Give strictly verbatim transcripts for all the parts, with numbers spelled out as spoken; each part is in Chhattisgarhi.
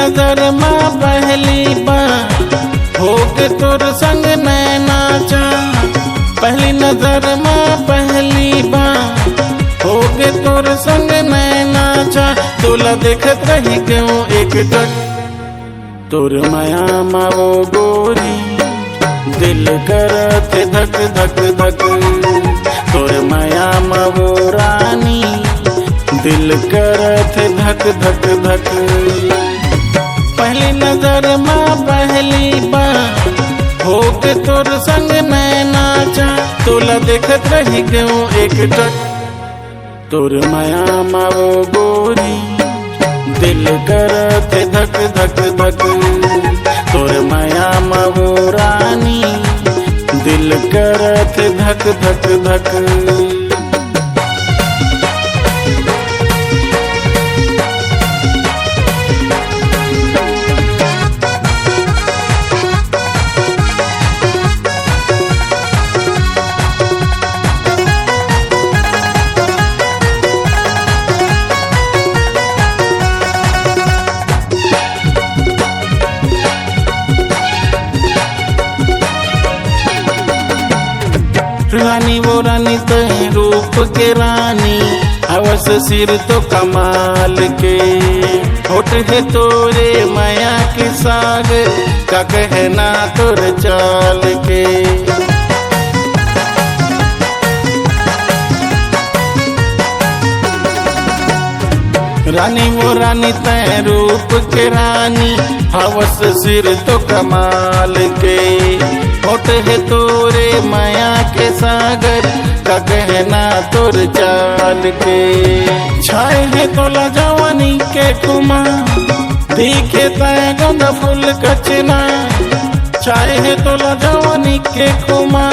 नजर मा पहली बार होगे तोर संग नैना चार, पहली नजर मा पहली बार होगे तोर संग नैना चार, तोला देखत रहि गेंव एक टक। तोर मया मा वो गोरी दिल करत हे धक धक धक, तोर मया मा वो रानी दिल करत हे धक धक धक। पहली नजर मा पहली बार होगे तोर संग नैना चार, तोला देखत रहि गेंव एक टक। तोर मया मा वो गोरी दिल करत हे धक धक धक, तोर मया मा वो रानी दिल करत हे धक धक धक। रानी वो रानी तैं रूप के रानी, हवस सिर तो कमाल के। होठ हे तोरे मया के सागर, का कहना तोर चाल के। रानी वो रानी तैं रूप के रानी, हवस सिर तो कमाल के। होठ हे तोरे मया के सागर, का कहना तोर चाल के। छाए हे तोला जवानी के खुमा, दिखे तैं गोंदा फूल कचना। छाए हे तोला जवानी के खुमा,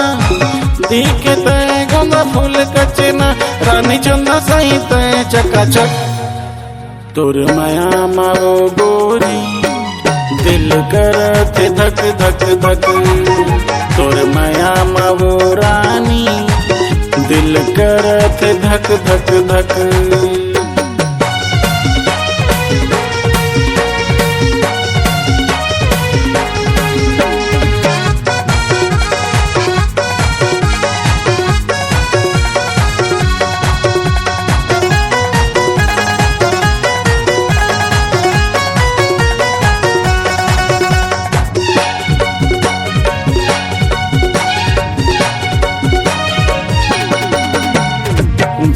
दिखे तैं गोंदा फूल कचना। रानी चंदा सही तैं चकाचक। तोर मया मा वो गोरी दिल करत हे धक धक धक, तोर मया मा वो रानी दिल करत हे धक धक धक।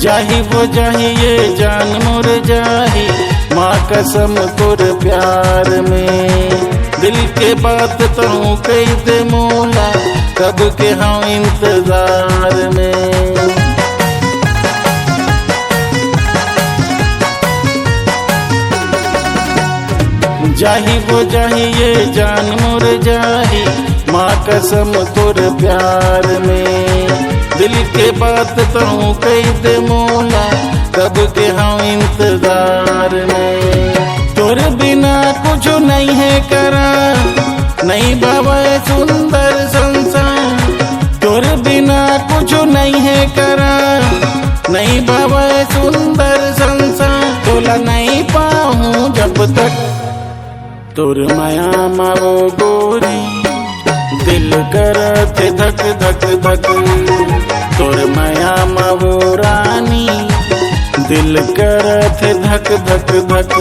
जाही वो जाही ये जान मोर जाही, माँ कसम तोर प्यार में। दिल के बात तहूँ कहि दे मोला, कब के हँव इंतजार में। जाही वो जाही ये जान मोर जाही, माँ कसम तोर प्यार में। दिल के बात तहूँ कहि दे मोला, कब के हँव इंतजार में। तोर बिना कुछ नइ हे करा, नइ भावय सुंदर संसार। तोर बिना कुछ नइ हे करा, नइ भावय सुंदर संसार। तोला नइ पाहूँ जब तक तोर मया मा वो गोरी, दिल करत हे धक धक धक। तोर मया मा वो रानी, दिल करत हे धक धक धक।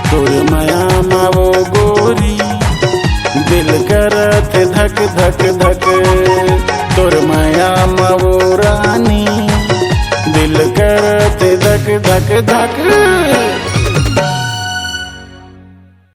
तोर मया मा वो गोरी, दिल करत हे धक धक धक। तोर मया मा वो रानी, दिल करत हे धक धक धक।